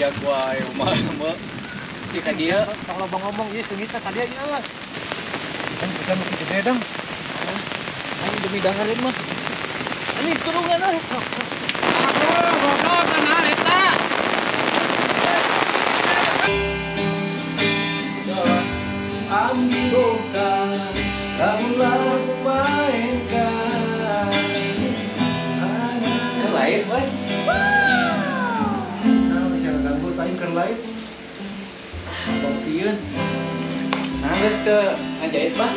Ngajak wae mah mah. Di ka dieu. Tong loba ngomong ieu seungitna ka dieu ieu. Kan kita mesti gede dong. Aing demi dahareun mah. Anjing tulungan euy. Aduh, goblok naon eta? Ambilkan, kamulah mainkan. Ke lain we. Nah, bisa ganggu tadi ke lain. Kopieun. Nah, geus teu ngajahit bah.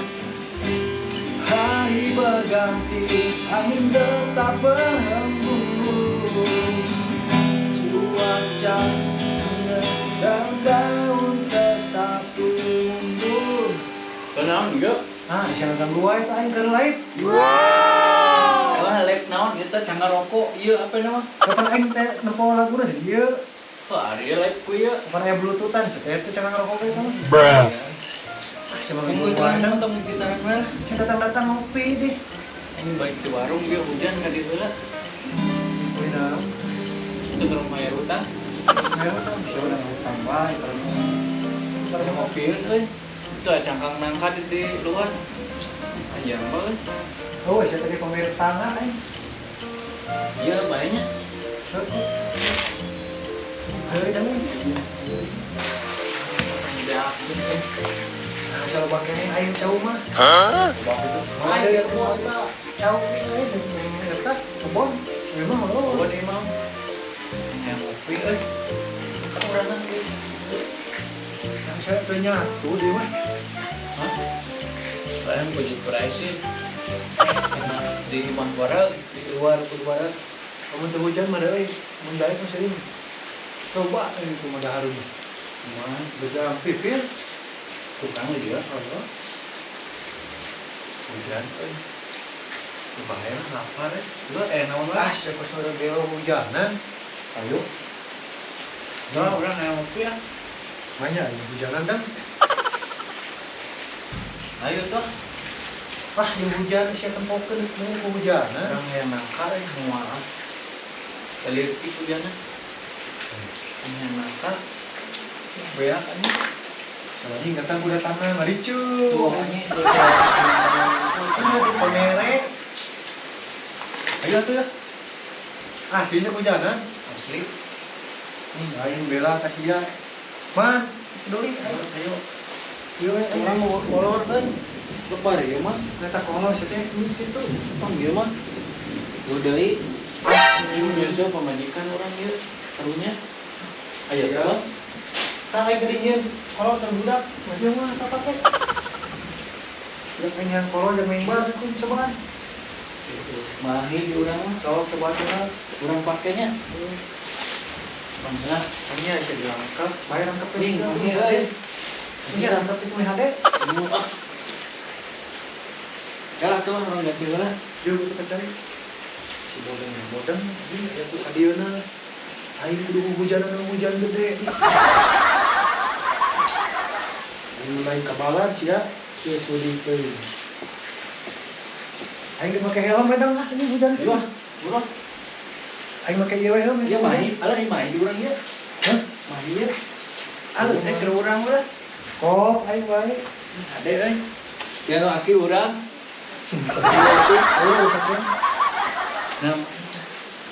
Hari berganti, angin tetap berhembus. Cuaca dan daun tetap tumbuh. Kenaon ieu? Ah, bisa ganggu wae tah aing keur live. Emang live naon ieu teh canggar rokok ieu apa nama? Kapan aing teh nempo laguna di dieu? Tuh ari live ku ieu. Kapan aya bluetoothan teh teh canggar rokok eta mah. Bruh. Ah, sia mah Tunggu ganggu wae. sekarang ketemu kita mah. Sia datang-datang ngopi deh. Ini balik ke warung dia hujan ka dieu heula. Geus naon? Itu ke rumah bayar utang. Ayo tah, sia udah ngutang wae Pada ngopieun euy. Itu cangkang nangka di luar. Anjing apa euy? Oh, sia tadi pemilik tanah aing. Iya baenya. Heuh, dami. Udah aku teh. Nah, kalau pakai aing cau mah. Huh? Ada yang mau cau euy eta kebon. Memang oh. Kebon ieu mah. Yang ngopi euy. Kan urang mah euy. Yang saya teu nyatu dia mah. Hah? Lain baju sih. Enak di imah bareng, di luar kudu bareng. Kamu teu hujan mah euy, mun daek mah sering. Coba ini kumaha dahareun. Kumaha Bejam pipir. Tukang dia Allah. Hujan euy. Bahaya lapar eh. Lu naon Ah, lah? siapa suara gelo hujanan? Ayo. Nah, urang hayang ngopi ya. Banyak ini hujanan kan? Ayo tuh. Wah, di hujan sia tempokeun nu hujanan. Urang hayang nangka euy moal. Leutik hujanna. Hayang nangka. Beak anjing. Sama anjing datang kuda tanah ngaricu. Tuh anjing. Di pamere. Ayo tuh ya. Aslinya hujanan. Asli. Nih, aing bela kasih ya. Man, peduli ayo. Ayo. Ieu we Urang mau kolor euy. Lebar ieu mah. Eta kolor sia teh geus kitu. Tong ieu mah. Lu deui. Biasa pamajikan urang ieu karunya. Ayo Iya. tuh. Tah aing geuning kolor terbudak. Maju mah eta pake. Udah pengen kolor jeung main bar ku cobaan. Mahi di urang mah. Sok coba coba. Urang pakenya. Bangsa. Hanya bisa dilangkap, bayar rangkap Nih, mahi euy. Ini rangkap itu mah hade. Ah. Yalah tuh urang ganti heula. Yuk bisa cari. Si bodeng bodeng, ini aya tuh kadieuna. Aing kudu hujanan hujan gede. Aing lain kabalan sia, sia sudi teuing. Aing make helm bedang lah ini hujan. Ayo ah, buruan. Aing make ieu we helm. Ieu mahi, alah ieu mahi di urang ieu. Hah? Mahi ieu. Alus eh keur urang lah. Kok aing wae. Ade euy. Jangan aki urang. Oh, sakit. Nah,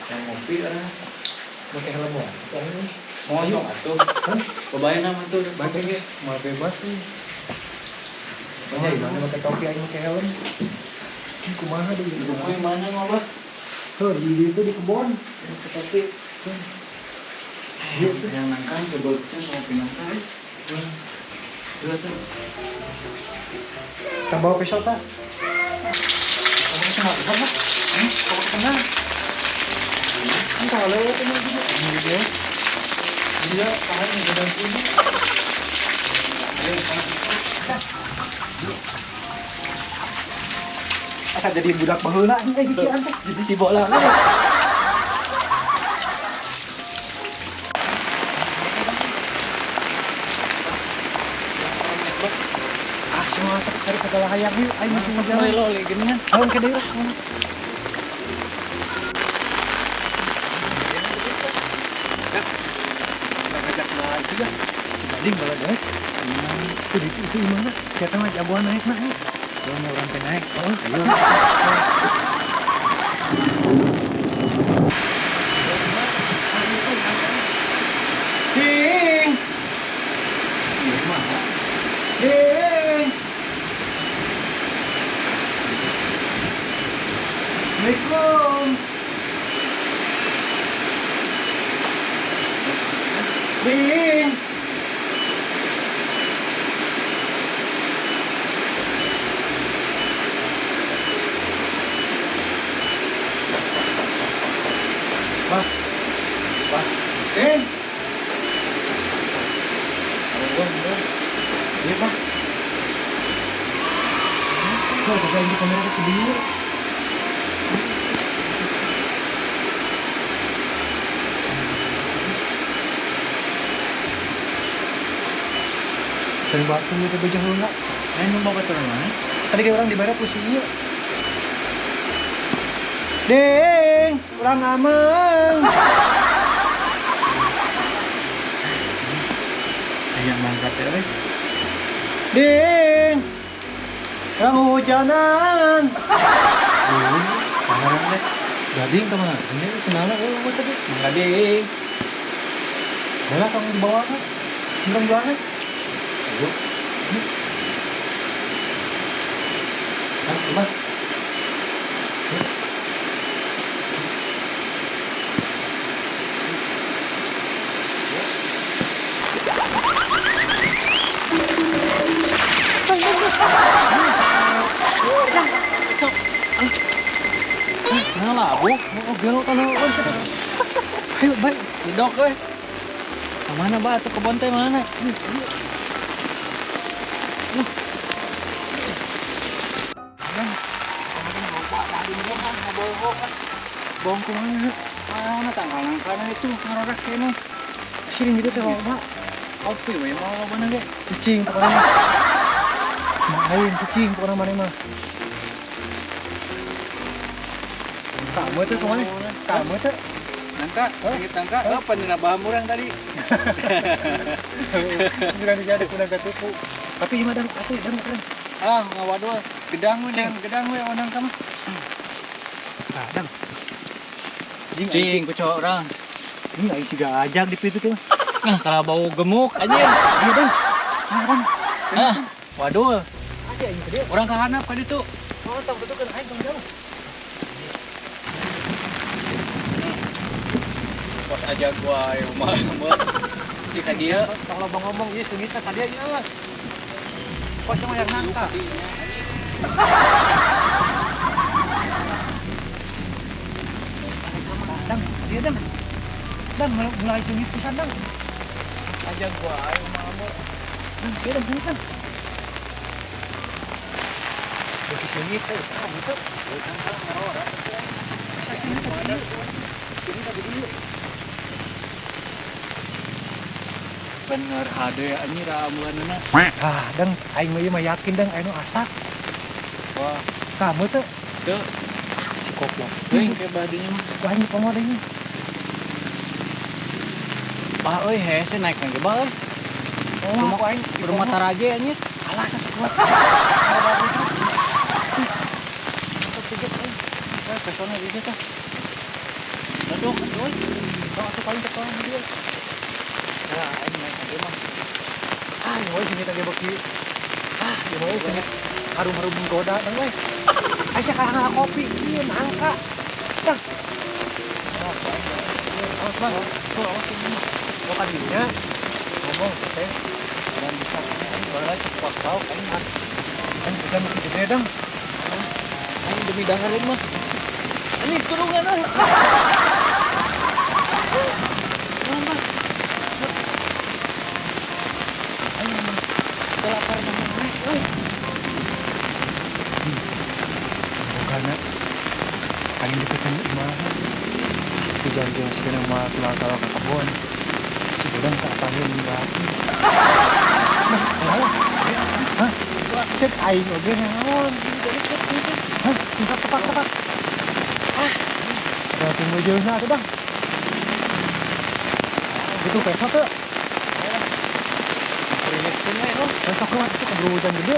yang ngopi ah. Make helm wae. Aing. Mau dong atuh. Hah? Babaeun mah tuh, Make ge, mah bebas nih. Banyak mana make topi aing make helm. Ini kumaha deui? Di kumaha mana mah, Bah? Tuh, di itu di kebon. Make topi. Iya. Yang nangka coba bisa ngopi nangka. Dua tuh. Kita bawa pisau tah. Kamu kenal apa? Kamu kenal? Kan kalau lewat ini juga. Ini dia. Dia tahan di dalam sini. Asa jadi budak baheula ini kayak gitu teh. Jadi si bola. Ah, semua sok cari segala hayang yuk, aing masih mau jalan. Lo lagi gini kan. Harum ke deui lah. Ya. Gading baladek. Itu gimana? Siapa mah jagoan naik mah. Kalau mau orang teh naik. Oh, ayo. Ding. Ding. Assalamualaikum. Ding. Bah. Bah. Ding. Iya, Pak. Kok ada di kamera sedih? Sering batu gitu bejah lu enggak? Ayo bawa turun mana? Tadi kayak orang di barat pusing iya. Ding, kurang aman. Ayam mangkat ya, weh. Ding, kurang hujanan. Pangaran deh. Gading kemana? Ini senana gue tadi. Gading. Bola kamu dibawa kan? Kurang banget. Ayo. Kan, coba. Nah lah, bu. Oh, belok kalau ayo, baik. Didok, weh. Kemana, Bah? Atau kebon teh mana? Bohong kemana? Mana tanggal-tanggalan itu ngarorak kene. Sini gitu teh, Pak. Kopi we mau mana ge? Kucing pokoknya. Main kucing pokoknya mana mah. Kamu tuh kemana? Kamu tuh nangka, sengit nangka. Apa nih bahan murang tadi? Bukan dijadi kuda ketipu. Tapi gimana dang? Atuh dang dang. Ah, ngawadul. Gedang we, gedang we onang kamu. Ah, dang. Cing, kucok orang. Ini aing siga ajak di pintu tuh. Nah, kalau bau gemuk anjir. Iya, dang. Ah, dang. Ah, wadul. Ada aing tadi. Urang ka handap ka ditu. Oh, tong tutukeun aing tong jauh. Pos aja gua ya mah. Di ka dieu. Tong loba ngomong ieu seungitna ka dieu ieu. Pos yang yang nangka. Dang, dia dang. Dang mulai seungit pisan dang. Aja gua ayo mah. Dang, dia dang seungit dang. Bagi seungit teh kamu tuh. Bisa seungit tadi. Sini tadi dulu. Bener hade anjir amuanna. Ah, dang aing mah ieu mah yakin dang anu asak. Wah, kamu tuh. Teu. Si koplok. Teuing ke badinya mah. Wah, ini pongor ini. Bah euy hese naik lagi bah euy. Oh, aku aing di rumah Taraje anjir. Alah satu kuat. Eh, pesona di dieu tah. Dodok euy. Tong atuh paling cek tong dia. Nah, aing naik lagi mah. Ah, ieu we sini teh beuki. Ah, ieu we sini harum-harum goda dang we. Aing sakarang kopi ieu nangka. Dang. Awas bang, tuh awas ini. Mau kadinya ngomong teh dan bisa balas cepat kau aing mah. Aing juga makin gede dang. Aing demi dahareun mah. Anjing tulungan euy. Aing mah kelapar banget euy. Karena aing deketan imah. Tujuan si kena mah keluar ke kebun. Si godang tak panggil berarti. Nah, hah? Cek aing oge naon? Hah? Tepak tepak tepak. Ah. Ada tunggu jauhna atuh, Bang. Gitu besok tuh. Bereskeun we oh. Besok mah itu keburu hujan gede.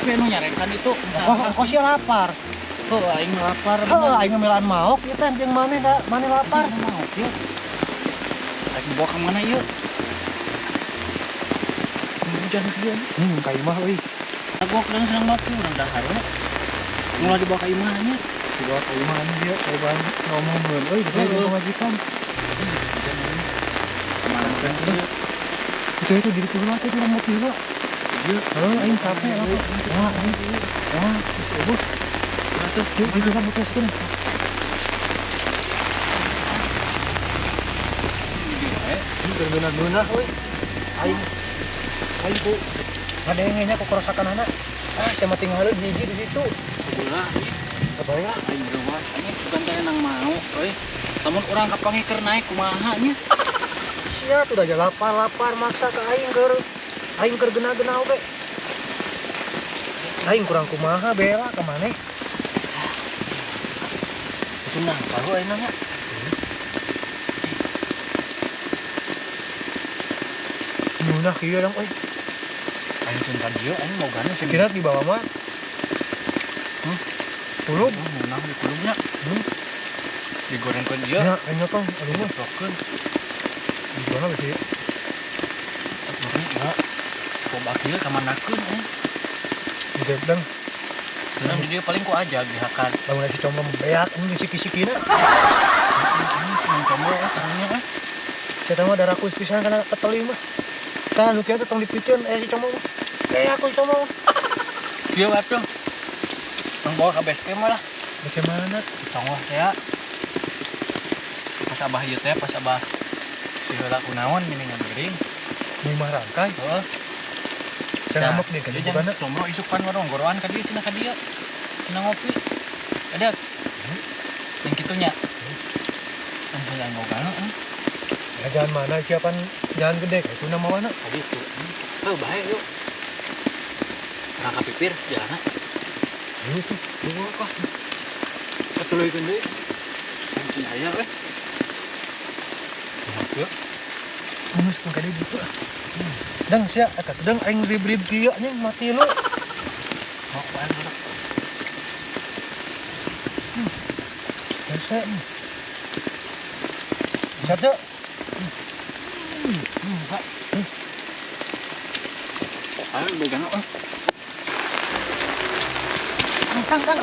Tapi emang nyarekan itu. Wah, kok sih lapar? Oh, aing lapar. Heuh, aing ngemilan maok ieu teh jeung maneh da, maneh lapar. Maok ieu. Aing bawa ka mana ieu? Hujan kieu. Ka imah euy. Aku kadang senang ngopi urang dahar we. Mulai dibawa ka imah nya. Dibawa ka imah nya ieu, coba ngomongkeun euy, jeung pamajikan. Itu diri heula teh urang ngopi heula. Heuh, aing capek lapar. Wah, aing. Wah, geus eueuh. Atuh, yuk dieu lah bekaskeun. Bener-bener euy. Aing aing ku ngadenge nya ku kerosakanana. Ah, sia mah tinggalin hiji di situ. Ulah, kebayang lah. Aing reuas, aing sugan teh nang mau euy. Lamun urang kapanggih keur naik kumaha nya? Sia tuh aja lapar-lapar maksa ka aing keur aing keur gena-gena oge. Aing kurang kumaha bela ka maneh. Senang baru aing nanya. Munah kieu dong euy. Aing ceun ka dieu aing mogana sekira di bawah mah. Kulub, munah di kulubnya. Digorengkeun ieu. Ya, aing tong aduh mah. Dijeprokeun. Gimana beuki? Ya. Kok bakil kamanakeun euy. Dijebdeng. Senang di dieu paling ku aja dihakan. Lamun si comblong beak ini siki-sikina. Senang comblong karunya euy. Saya mah darah kus pisan kana keteli mah. Tah nu kieu teh tong dipiceun si comblong. Beak ku comblong. Ieu atuh. Tong bawa ka base camp lah. Bagaimana? Congoh teh ya. Pas abah ieu teh, pas abah diheula kunaon geuningan gering. Mimah rangkai. Heeh. Saya ngambek deh kan bukan comro isukan warung goroan ka dieu cenah ka dieu. Cenah ngopi. Ada. Yang kitunya. Sampai yang ngogana. Ya jalan mana siapan jalan gede kayak itu nama mana? Tadi itu. Heuh bae yuk. Rangka pipir jalanna. Yuk tuh, yuk apa? Katuluykeun deui. Anjing aya we. Yuk. Geus pun kade gitu. Dang sia eta teh dang aing rib-rib kieu anjing mati lu. Mau aing budak. Hese. Bisa teu? Pak. Ayo begang oh. Kang, kang.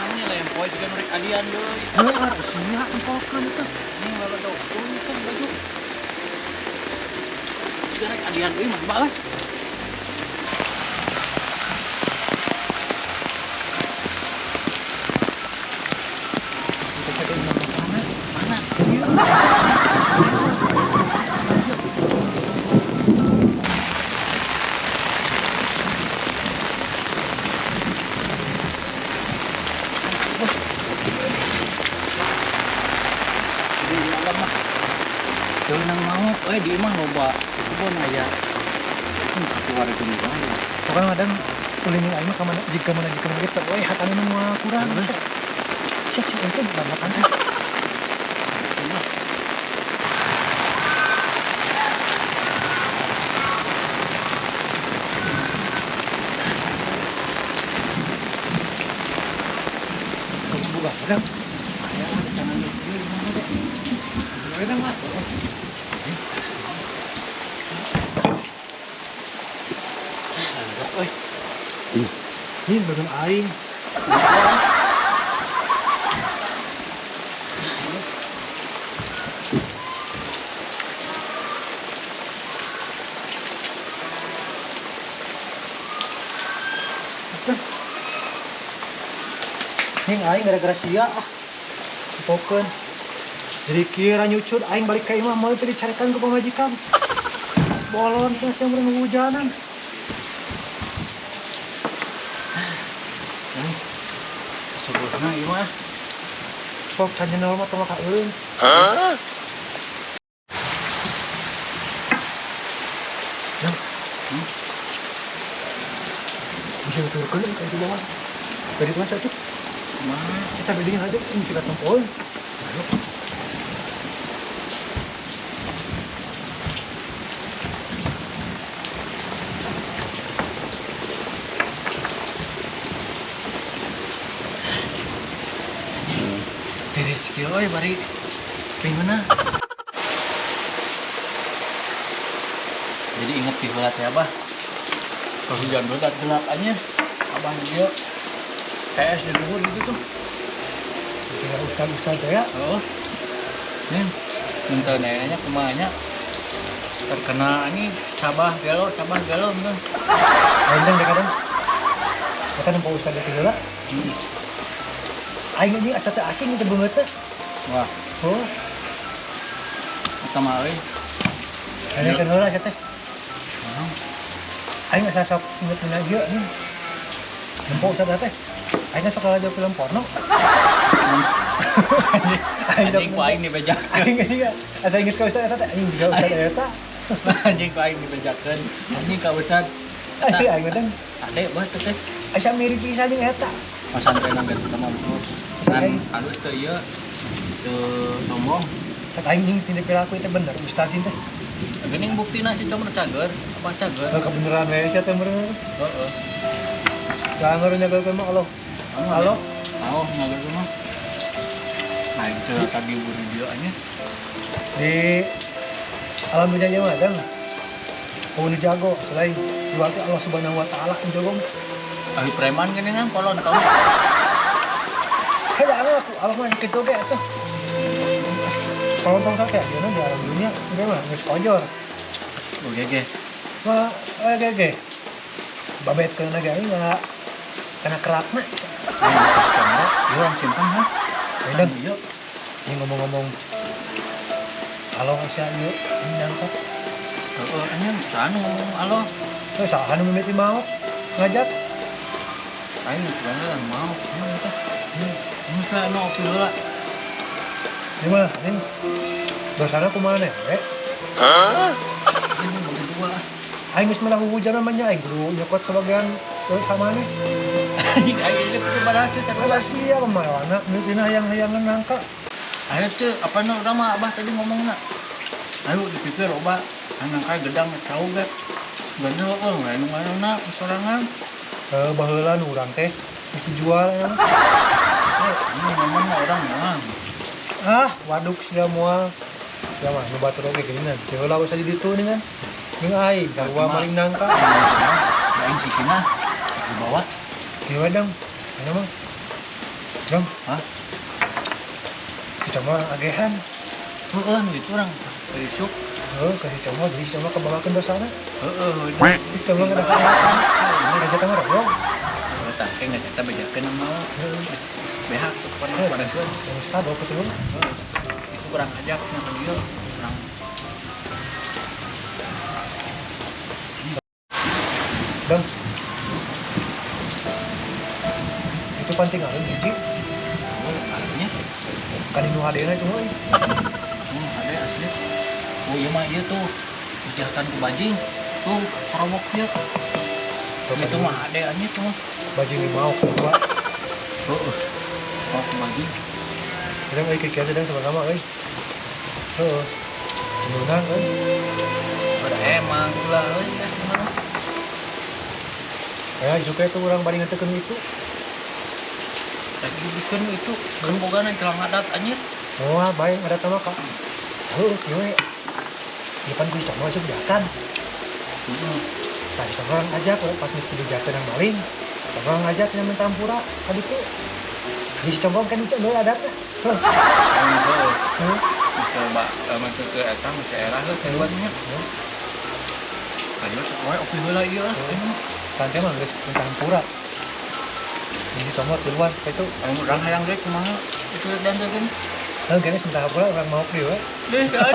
Ini lempoy juga nurik adian deui. Heuh, sia empokeun itu. Ini lalodokun itu baju. Juga rek adian deui mah mbak euy. Kita cari mana? Mana? Jadi di alam mah teu nang maot euy di imah loba kebon aya. Keluar gini bae. Pokoknya kadang ulin yang aing mah ka mana jika mana gitu we hatana nu moal kurang. Sia cek ente bangetan teh. Kamu buka kadang. Aya ada tangan geus ieu di mana teh. Kadang mah. Lanjut euy. Ini bagian aing. Ning aing gara-gara sia ah. Pokeun. Jadi kira nyucut aing balik ka imah moal teu dicarekan ku pamajikan. Bolon sia sia meureun hujanan. Subuhna ieu mah. Sok can nyeunal mah tong ka eureun. Yang. Bisa diturunkan ka itu bawah. Beri tuan satu. Mah, Kita bedingin aja ini kita tempoin. Ayo. tiris kieu euy bari pinguna. Jadi inget di heula teh Abah. Kalau hujan berat gelap aja. Abah dia PS di luhur gitu tuh. Tinggal ustad-ustad teh ya. Oh. Nih, minta neneknya kumanya terkena ini Sabah gelo bener. Aing deh kadang. Kata nempo ustad teh heula. Aing ini asa teu asing teh beungeut teh. Wah, Oh, eta mah euy. aing teh heula asa teh. Naon? Aing asa sok inget dina ieu nih. Nempo ustad teh. Aing sok lalajo film porno. Aing sok Anjing ku aing dibejakeun. aing juga asa inget ka ustad eta teh aing juga ustad eta. Anjing ku aing dibejakeun. Anjing ka ustad. Aing aing teh Ade bos teh teh. asa mirip pisan jeung eta. Pasantren ge sama bos. Ngan halus teu ieu. Teu sombong. Kata aing jeung tindak perilaku itu bener ustad teh. Geuning buktina si comro cager, apa cager? Kalau kebenaran we sia teh meureun. Heeh. Jangan nyagalkeun mah Allah. Halo? Tahu nyagalkeun mah. Nah, itu tadi buru dia nya. Di alam dunia ieu mah dang. Nu jago selain dua teh Allah Subhanahu wa taala nu jago. Ahli preman gini kan kolon tau. Hei, aku Allah mah kitu ge atuh. Kalau tong teh ayeuna di alam dunia ge mah geus kojor. Oh gege. Wah, gege. Babet keuna ge aing kena kerakna. Ieu orang simpan ha. Beda. Ieu. Ini ngomong-ngomong kalau asa ieu ini nangkap. Heeh, anjing saha nu ngomong alo. Terus saha nu mimiti mau ngajak? Aing sebenarnya mau, emang teh. Geus lah nu opi heula. Ini mah, ini dosana kumaha we? Anjing bagi dua. Aing geus menang hujan namanya aing kudu nyokot sebagian euy ka maneh. Anjing aing geus kudu barasih Rahasia pemawana mimitina hayang-hayangan nangka. Ayo tuh, apa nu urang mah abah tadi ngomongna. Ayo dipikir loba, anu kae gedang cau ge. Bener eueuh anu anu sorangan. Heuh, baheula nu urang teh geus dijual ya. Ini ngomong mah urang mah. Ah, waduk sia moal. Sia mah nu batur oge geuningan. Teu heula we di ditu geuningan. Jeung aing sarua maling nangka. Aing sikina di bawah. Kieu we dang. Anu mah. Dang. Hah? Kita mah agehan. Heeh, nu itu urang isuk. Heuh, ka si Coma jadi si Coma kabawakeun dosana. Heeh, udah. Si Coma kada kaca teh mah royong. Tah, kayak nggak eta bejakeun sama Heeh. behak tuh pada pada suan. Yang stado betul. Itu kurang ajak sama dia, kurang. Dang. Itu panting alun hiji. Oh, artinya Kan nu hadena itu euy. Ada asli. Oh iya mah iya tuh. Kejahatan ku bajing. Tuh, kerobok dia. Itu mah ada anjir tuh. Bajing lima kedua. Heeh. Oh, ku bajing. Kita euy kieu aja sama-sama euy. Heeh. Menang euy. Ada emang gula euy teh gimana? Kayak juga itu orang bari ngetekeun itu. Lagi bikin itu gembogana jelang adat anjir. Wah, baik ada sama kak. Heuh, kieu we. Depan ku sama masuk jakan. Heeh. Tadi sama orang ajak pas geus dijakeun yang maling. Sama orang ajak yang mentampura tadi tuh. Di si Combong kan itu deui adatna. Heuh. Heeh. Heuh. Coba masuk ke eta masuk era heuh keluarnya. Ayo sekolah oke heula ieu lah. Santai mah geus mentampura. Di si Combong keluar itu. Anu urang hayang ge kumaha itu dandakeun. Heuh, kayaknya mentampura orang mau kieu we. Deh, kan.